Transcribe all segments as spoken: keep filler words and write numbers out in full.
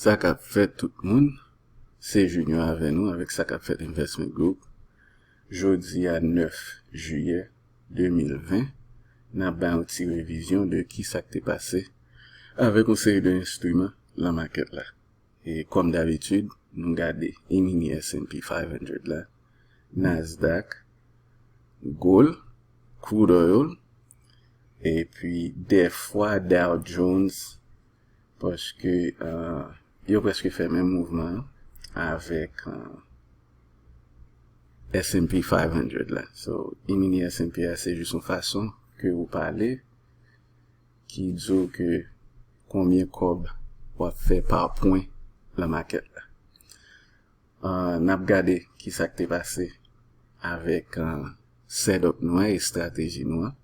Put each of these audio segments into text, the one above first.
Sa k ap fèt tout moun, se Junior avè nou avèk Sa k ap fèt Investment Group. Jodi a nèf jiyè de mil ven, n ap bay yon ti revizyon de ki sa k te pase avèk yon seri de enstriman lan makèt la. E kòm dabitid, nou gade E-mini S and P five hundred la, Nasdaq, gold, crude oil, epi dèfwa Dow Jones, paske uh, yo prèske fè menm mouvman an avèk uh, S and P five hundred la. So, E-mini S and P a se jis yon fason ke ou pale ki di w ke konbyen kòb w ap fè pa pwen lan makèt la. Uh, n ap gade ki sa k te pase avèk uh, setup nou an, estrateji nou an.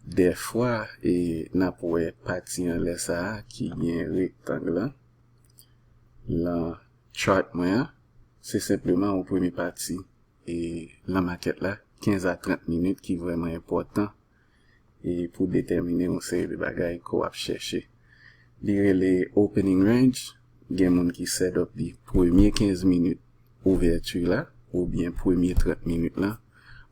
Dèfwa, e n ap wè pati anlè sa a ki gen rektang lan, lan chart mwen an, se senpleman yon premye pati e lan makèt la, kenz a trant minit ki vrèman enpòtan e pou detèmine yon seri de bagay ke w ap chèche. Li rele opening range, gen moun ki setup li premye kenz minit ouvèti la, oubyen premye trant minit la,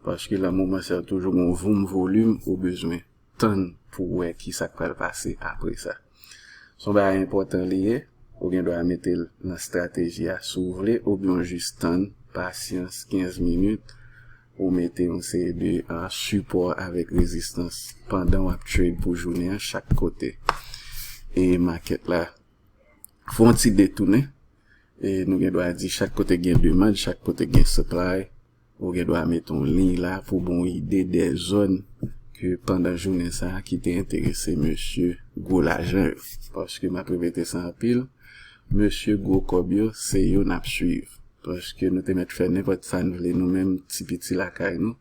paske lan moman sa toujou gen yon voum volim ou bezwen tann pou wè ki sa k pral pase apre sa. Se yon bagay enpòtan li ye, ou gen dwa mete l nan estrateji a si w vle, oubyen w jis tann, pasyans kenz minit, ou mete yon seri de uh, sipò avèk rezistans pandan w ap trade pou jounen an chak kote. E makèt la fè yon ti detounen. E nou gen dwa di chak kote gen demann, chak kote gen supply. Ou gen dwa mete yon liy la pou bon ide de zòn ke pandan jounen sa a ki te enterese mesye gwo lajan yo. Paske m ap repete sa anpil, mesye gwo kòb yo, se yo n ap swiv. Paske nou te mèt fè nenpòt sa n vle nou menm ti piti lakay nou,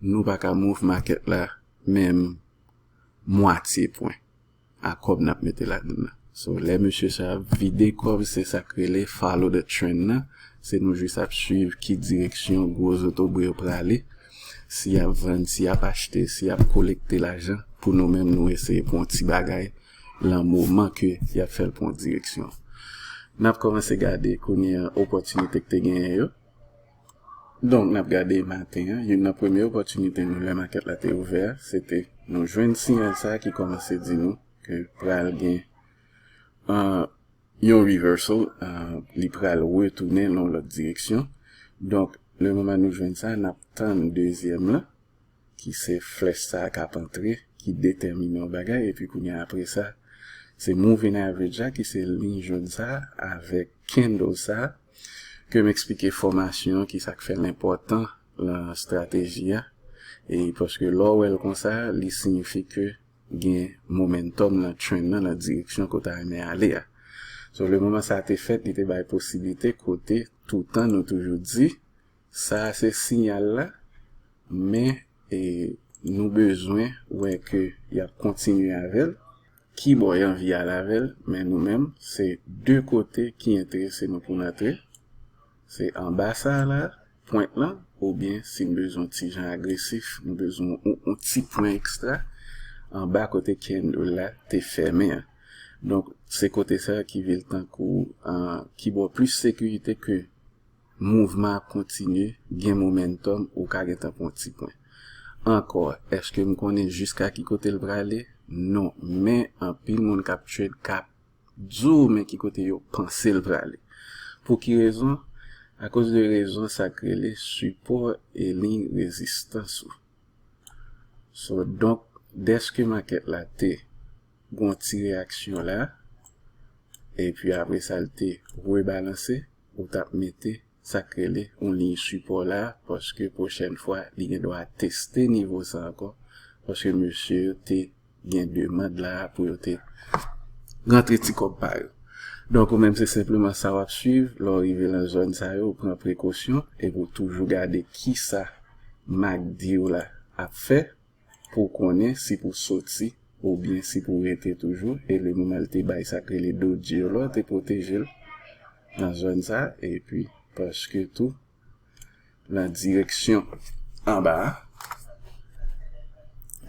nou pa ka move makèt la menm mwatye pwen a kòb n ap mete ladan l la. So, lè mesye sa ap vide kòb, se sa k rele follow the trend nan. Se nou jis ap swiv ki direksyon gwo zotobre yo prale. Si y ap vann, si y ap achte, si y ap kolekte lajan, pou nou menm nou eseye pran yon ti bagay lan moman ke y ap fè l pran direksyon. N ap kòmanse gade kounye a opòtinite k te genyen yo. Donk, n ap gade maten an, youn nan premye opòtinite nou lè makèt la te ouvè a, se te nou jwenn siyal sa a ki kòmanse di nou ke pral gen uh, yon reversal, uh, li pral retounen nan lòt direksyon. Donk, le moman nou jwenn sa, n ap tann dezyèm lan, ki se flèch sa a k ap antre, ki detèmine yon bagay, epi kounye a apre sa, se moving average la, ki se liy jòn sa a, avèk candle sa a, ke m eksplike fòmasyon an, ki sa k fè l enpòtan lan estrateji a. E paske lè w wè l konsa, li siyifi ke gen momentum lan trend nan, lan direksyon ke w ta renmen ale a. So, le moman sa a te fèt, li te bay posiblite kote toutan nou toujou di, sa a se siyal la, men e, nou bezwen wè ke y ap kontinye avè l. Ki bò y anvi al avè l, men nou menm, se de kote ki enterese nou pou n antre. Se anba sa a la, pwent lan, oubyen si n bezwen yon ti jan agresif, nou bezwen yon, yon ti pwen ekstra, anba kote candle la te fèmen an. Donk, se kote sa a ki vin tankou, uh, ki ba w plis sekirite ke mouvman ap kontinye, gen momentum, ou ka gentan pran ti pwen. Ankò, èske m konnen jiska ki kote l prale? Non, men anpil moun k ap trade k ap di w men ki kote yo panse l prale. Pou ki rezon? Akoz de rezon sa k rele sipò e liy rezistans ou. So, donk, dèske makèt la te gon ti reyaksyon la, epi apre sa l te rebalanse, ou t ap mete sa k rele yon liy sipò la, paske pwochèn fwa, li gen dwa teste nivo sa ankò, paske mesye yo te gen demann la pou yo te rantre ti kòb pa yo. Donk, ou menm se senpleman sa w ap swiv, lè w rive lan zòn sa yo, ou pran prekosyon, epi w toujou gade kisa MACD w la ap fè, pou w konnen si pou w soti oubyen si pou w rete toujou. E le moman l te bay sa k rele doji yo la, te pwoteje l nan zòn sa, epi paske tou nan direksyon anba a,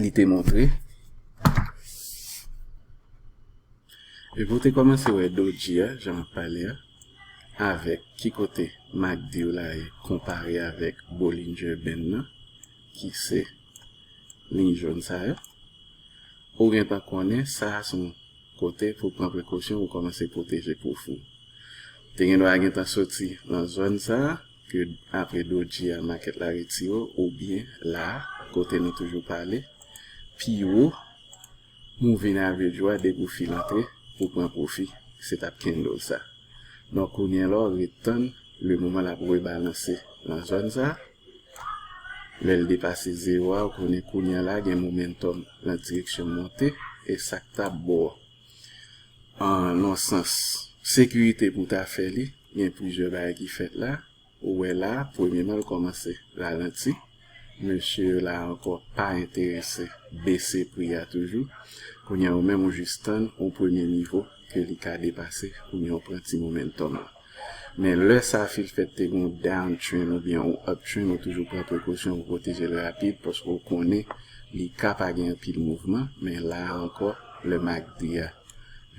li te montre. Epi w te kòmanse wè doji a, jan m ap pale a, avèk ki kote MACD w la ye konpare avèk Bollinger Band nan, ki se liy jòn sa yo. Ou gentan konnen sa a se yon kote pou w pran prekosyon, pou w kòmanse pwoteje pwofil ou. Te gen dwa gentan soti nan zòn sa a, ke apre doji a, makèt la retire w, oubyen la a, kote nou toujou pale, pi wo, moving average ou a, depi w fin antre, pou w pran pwofi, se t ap candle sa. Donk, kounye a la, w ret tann, le moman l ap rebalanse nan zòn sa a. Lè l depase zewo a, ou konnen kounye a la, gen momentum nan direksyon monte, e sa k t ap ba w, an yon sans, sekirite pou w ta fè li, gen plizyè bagay ki fèt la. Ou wè la, premyèman, l kòmanse ralanti. Mesye yo la ankò pa enterese bese pri a toujou. Kounye a, ou menm, ou jis tann yon premye nivo ke li ka depase, kounye a, ou pran ti momentum lan. Men lè sa fin fèt te gen yon downtrend oubyen yon uptrend, ou toujou pran prekosyon pou pwoteje l rapid, paske ou konnen li ka pa gen anpil mouvman, men la a ankò, lè MACD a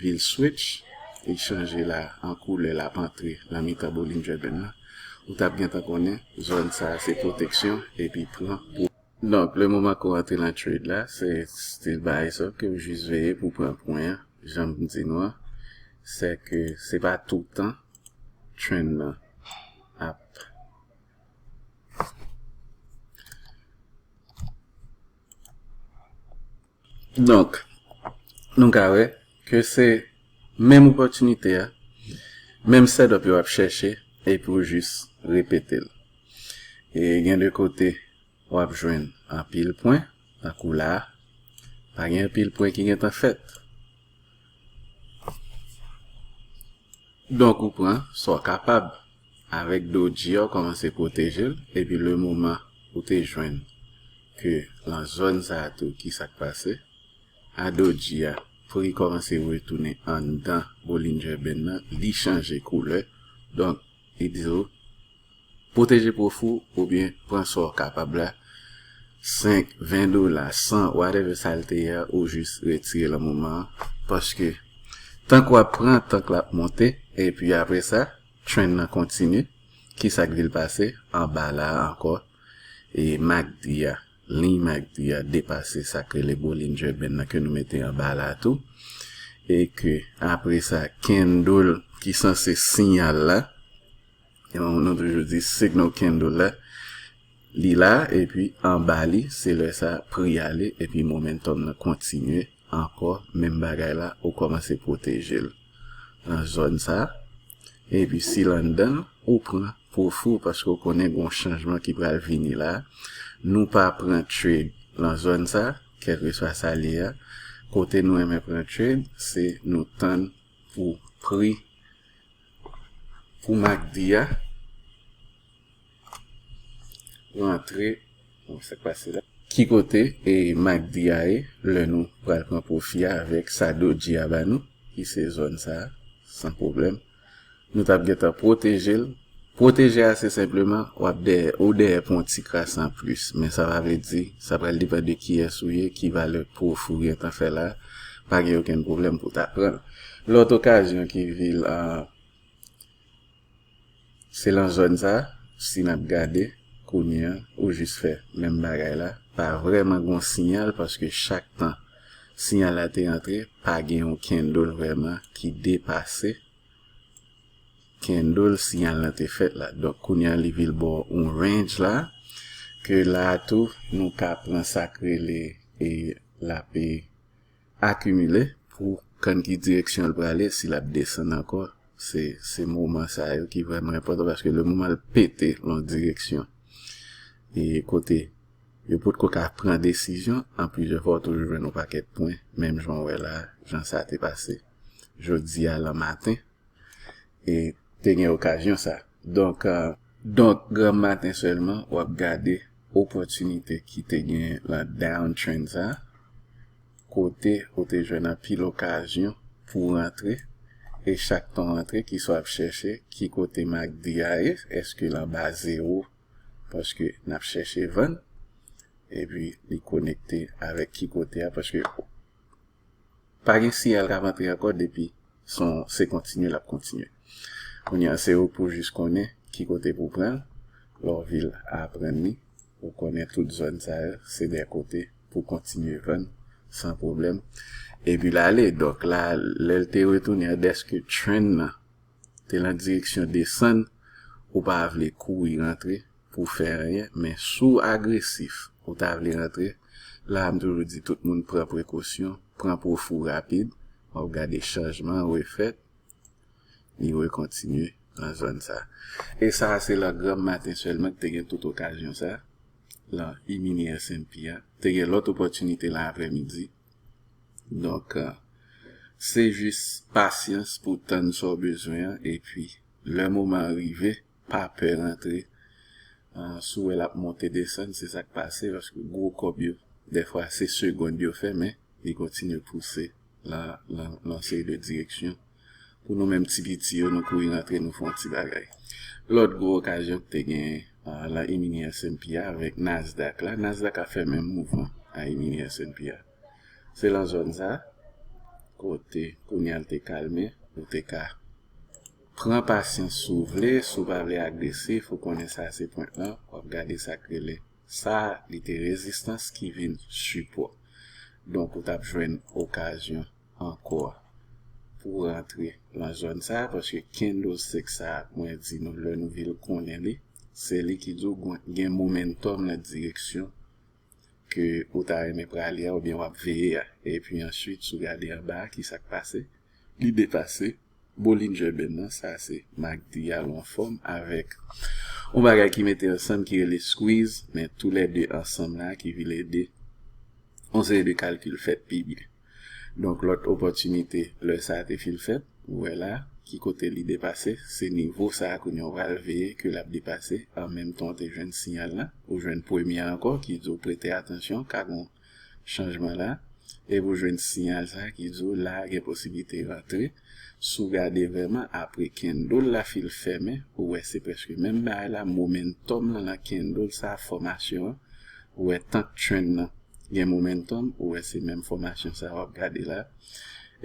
vin switch, li chanje la an koulè, l ap antre nan mitan Bollinger Band nan, ou t ap gentan konnen zòn sa a se pwoteksyon, epi pran pou. Donk, le moman ke w antre nan trade la, se still buy, sòf ke w jis veye pou pran pwen an, jan m di nou an, se ke se pa toutan trend nan ap. Donk, nou ka wè ke se menm opòtinite a, menm setup yo ap chèche, epi w jis repete l. E gen de kote, w ap jwenn anpil pwen, tankou la a, pa gen anpil pwen ki gentan fèt. Donk, ou pran sa w kapab. Avèk doji a, w kòmanse pwoteje l, epi le moman ou te jwenn ke nan zòn sa a tou, ki sa k pase, a doji a, pri kòmanse retounen anndan Bollinger Band nan, li chanje koulè. Donk, li di w, pwoteje pwofi w oubyen pran sa w kapab la, senk, ven dola, san, whatever sa l te ye a, ou jis retire l nan moman an, paske tank w ap pran, tank l ap monte, epi apre sa, trend nan kontinye, ki sa k vin pase? Anba la a ankò, e MACD a, liy MACD a depase sa k rele Bollinger Band nan ke nou mete anba la a tou, e ke apre sa, candle ki sanse siyal la, e nou, nou toujou di signal candle la, li la, epi anba li, se lè sa pri ale, epi momentum nan kontinye ankò, menm bagay la, ou kòmanse pwoteje l nan zòn sa, epi si l anndan l, ou pran pwofi w, paske w konnen gen yon chanjman ki pral vini la. Nou pa pran trade nan zòn sa, kèlkeswa sa l ye a. Kote nou renmen pran trade, se nou tann pou pri, pou MACD a rantre. Bon, sa k pase la? Ki kote e MACD a ye, lè nou pral pran pwofi a avèk sa doji a ba nou, ki se zòn sa a, san pwoblèm. Nou t ap gentan pwoteje l. Pwoteje a, se senpleman, w ap dèyè, ou dèyè pou yon ti kras anplis. Men sa pa vle di, sa pral depann de kiyès ou ye, ki valè pwofi w gentan fè la, pa gen okenn pwoblèm pou w ta pran l. Lòt okazyon ki vin, ah, se nan zòn sa, si n ap gade, kounye a, ou jis fè menm bagay la. Pa vrèman gon siyal, paske chak tan siyal la te antre, pa gen yon candle vrèman ki depase candle siyal lan te fèt la. Donk, kounye a, li vin ba w yon range la, ke la a tou, nou ka pran sa k rele, e, l ap, e, akimile pou konn ki direksyon l prale, si l ap desann ankò. Se, se moman sa yo ki vrèman enpòtan, paske le moman l pete l yon direksyon, e kote yo potko ka pran desizyon, an plizyè fwa, w toujou jwenn yon pakèt pwen, menm jan w wè la, jan sa te pase jodi a lan maten, e te gen okazyon sa. Donk, ah, donk, granm maten sèlman, w ap gade opòtinite ki te gen lan downtrend sa, kote ou te jwenn anpil okazyon pou w rantre, e chak tan w rantre, ki sa w ap chèche, ki kote MACD a ye, èske l anba zewo, paske n ap chèche vann, epi li konekte avèk ki kote a, paske pa gen siyal k ap antre ankò depi son, se kontinye, l ap kontinye. Kounye a, se ou pou jis konnen ki kote pou pran l. Lè w vin aprann li, ou konnen tout zòn sa yo, se de kote pou kontinye vann san pwoblèm. Epi l ale, donk la, lè l te retounen an, dèske trend nan te nan direksyon desann, ou pa vle kouri rantre pou fè anyen, men si w agresif, ou ta vle rantre, la m toujou di tout moun pran prekosyon, pran pwofi w rapid, w ap gade chanjman refèt, li rekontinye nan zòn sa. E sa a se lan granm maten sèlman ki te gen tout okazyon sa, lan E-mini S and P a. Te gen lòt opòtinite lan aprèmidi. Donk, euh, se jis pasyans pou tann sa w bezwen an, epi lè moman an rive, pa pè rantre. Euh, si w wè l ap monte desann, se sa k pase, paske gwo kòb yo, dèfwa se segonn yo fè, men li kontinye pouse lan, lan, lan seri de direksyon. Pou nou menm ti piti yo, nou kouri rantre, nou fè yon ti bagay. Lòt gwo okazyon ki te gen, euh, lan E-mini S and P a avèk Nasdaq la, Nasdaq ap fè menm mouvman a E-mini S and P a. Se lan zòn sa, kote kounye a l te kalme, ou te ka pran pasyans si w vle, si w pa vle agresif, ou konnen sa se pwent lan, w ap gade sa k rele. Sa, li te rezistans ki vin sipò. Donk, ou t ap jwenn okazyon ankò pou rantre lan zòn sa, paske candlestick sa, mwen di nou, lè nou vin konnen li, se li ki di w gen momentum lan direksyon ke ou ta renmen prale a oubyen w ap veye a. Epi answit, si w gade anba a, ki sa k pase? Li depase Bollinger Band nan, sa se M A C D a lan fòm avèk yon bagay ki mete ansanm ki rele squeeze, men toulède ansanm la ki vin ede yon seri de kalkil fèt pi byen. Donk, lòt opòtinite, lè sa a te fin fèt, ou wè la, ki kote li depase, se nivo sa a kounye a w pral veye ke l ap depase, an menm tan w te jwenn siyal la, ou jwenn premye a ankò ki di w prete atansyon, ka gen chanjman la, epi w jwenn siyal sa a ki di w la gen posiblite rantre. Si w gade vrèman, apre candle la fin fèmen, ou wè se prèske menm bagay la, momentum lan lan candle sa a, fòmasyon an, ou wè tank trend nan gen momentum, ou wè se menm fòmasyon sa a w ap gade la.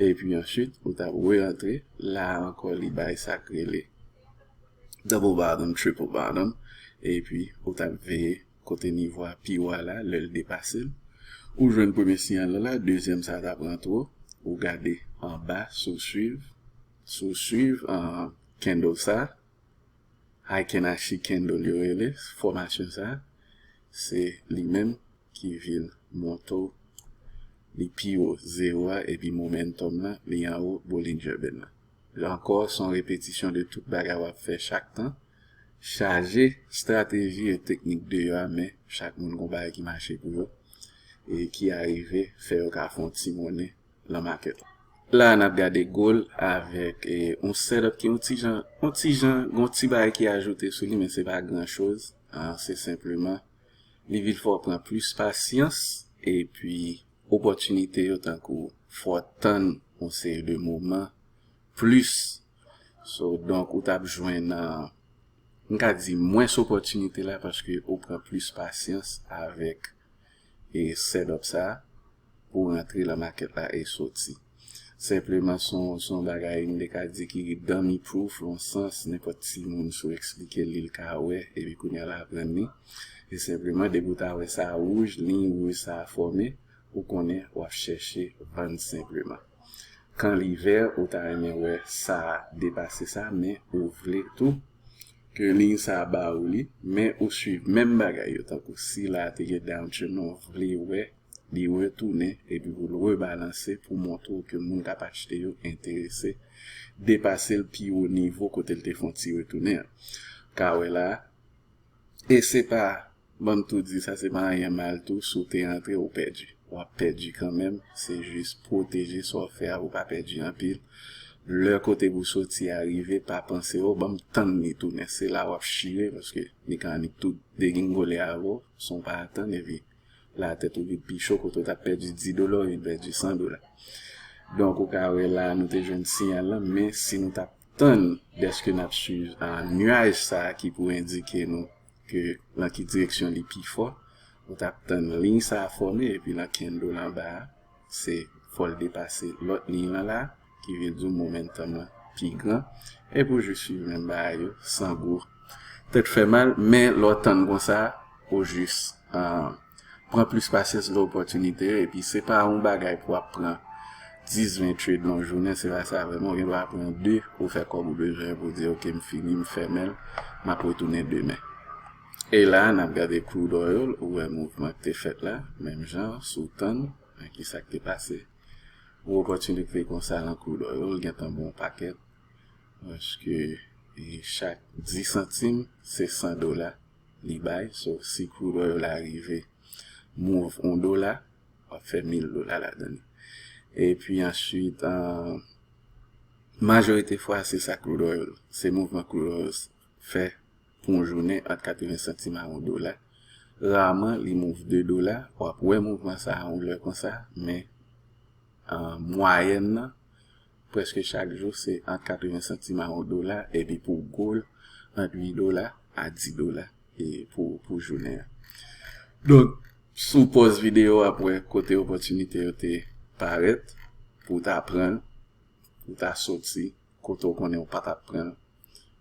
Epi answit, ou t ap re-rantre, la ankò li bay sa k rele double bottom, triple bottom, epi ou t ap veye kote nivo a pi wo a la, lè l depase l. Ou jwenn premye siyal la, la, dezyèm sa a t ap rantre w, ou gade anba, si w swiv, si w swiv, euh, candle sa, Fibonacci candle yo rele, fòmasyon sa, se li menm ki vin monte w, li pi wo zewo a, epi momentum lan, li anwo Bollinger Band lan. Ankò, se yon repetisyon de tout bagay w ap fè chak tan. Chaje estrateji e teknik deyò a, men chak moun gon bagay ki mache pou yo, e ki arive fè yo ka fè yon ti monnen lan makèt la. La, n ap gade gold avèk, e, yon setup ki yon ti jan, yon ti jan, yon ti bagay ki ajoute sou li, men se pa gran choz. Ah, se senpleman, li vin fè w pran plis pasyans, epi opòtinite yo tankou fè w tann yon seri de moman plis. So, donk, ou t ap jwenn, ah, m ka di mwens opòtinite la paske ou pran plis pasyans avèk, e, setup sa pou rantre lan makèt la e soti. Senpleman, se yon, se yon bagay, m te ka di ki dummy proof, lan sans, nenpòt timoun, si w eksplike li, l ka wè, epi kounye a l aprann li. E senpleman, depi w ta wè sa wouj, liy wouj sa a fòme, ou konnen w ap chèche vann senpleman. Kan li vè, ou ta renmen wè sa depase sa, men ou vle tou ke liy sa ba ou li, men ou swiv menm bagay yo, tankou si la te gen downtrend, ou vle wè li retounen, epi pou l rebalanse, pou montre w ke moun k ap achte yo enterese, depase l pi wo nivo kote l te fè yon ti retounen an. Ka wè la, e se pa, ban m tou di sa, se pa anyen mal tou, si w te antre, ou pèdi. W ap pèdi kanmenm, se jis pwoteje sa w fè a pou w pa pèdi anpil. Lè kote pou soti a rive, pa panse, o, ban m tann li tounen. Se la w ap chire, paske mekanik tou degingole avè w, san w pa atann, epi la tèt ou vin pi cho, kote w t ap pèdi dis dola, ou vin pèdi san dola. Donk, ou ka wè la, nou te jwenn siyal lan, men si nou t ap tann, dèske n ap swiv, a, nyaj sa a ki pou endike nou ke lan ki direksyon li pi fò, ou t ap tann liy sa a fòme, epi lan candle anba a, se fò l depase lòt liy lan la, ki vle di w momentum lan pi gran, epi w jis swiv menm bagay yo, san gwo tèt fè mal, men lè w tann konsa, ou jis, ah, pran plis pasyans lè opòtinite yo, epi se pa yon bagay pou w ap pran dis, ven trade nan yon jounen, se pa sa vrèman, ou gen dwa pran de, ou fè kòb ou bezwen, pou w di, "Ok, m fini, m fèmen l, m ap retounen demen." E la, n ap gade crude oil, ou wè mouvman ki te fèt la, menm jan, si w tann, men ki sa k te pase. Yon opòtinite konsa nan crude oil, gentan bon pakèt, paske e chak dis santim, se san dola li bay. So, si crude oil la rive move yon dola, w ap fè mil dola ladan li. Epi answit, ah, majorite fwa, se sa crude oil, se mouvman crude oil fè pou yon jounen ant katreven santim a yon dola. Raman, li move de dola, w ap wè mouvman sa a yon lè konsa, men an mwayèn nan, prèske chak jou, se ant katreven santim a yon dola, epi pou gold, ant uit dola a dis dola e pou, pou jounen an. Donk, sou pòz videyo, w ap wè kote opòtinite yo te parèt pou w ta pran l, pou w ta soti kote w konnen w pa t ap pran l.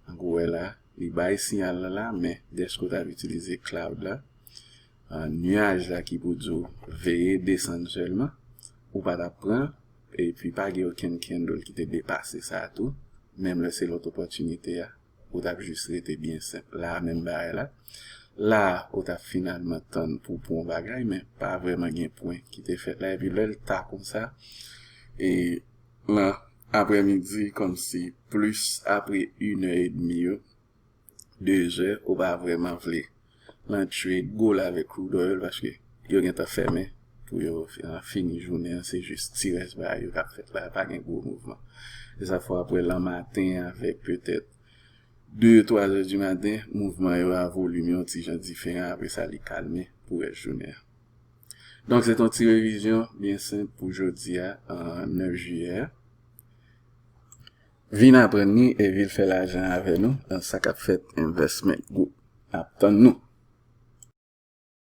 Tankou w wè la, li bay siyal la la, men dèske w t ap itilize cloud la, ah, nuaj la ki pou di w veye desann sèlman, ou pa t ap pran, epi pa gen okenn candle ki te depase sa a tou, menm lè se lòt opòtinite a, ou t ap jis rete byen senp. La a, menm bagay la. La a, ou t ap finalman tann pou, pou yon bagay, men pa vrèman gen pwen ki te fèt la. Epi lè l ta konsa, e nan aprèmidi, kòmsi plis apre inè edmi yo, dezè, ou pa vrèman vle nan trade gold avèk crude oil, paske yo gentan fèmen pou yo fi-, fini jounen an, se jis ti rès bagay yo k ap fèt la, pa gen gwo mouvman. E sa fè w ap wè lan maten avèk petèt de, twa zè di maten, mouvman yo a volim yon ti jan diferan, apre sa li kalme pou rès jounen an. Donk, se t yon ti revizyon byen senp pou jodi a, an nèf jiyè a. Vin aprann li e vin fè lajan avè nou nan sa k ap fèt Investment Group. N ap tann nou.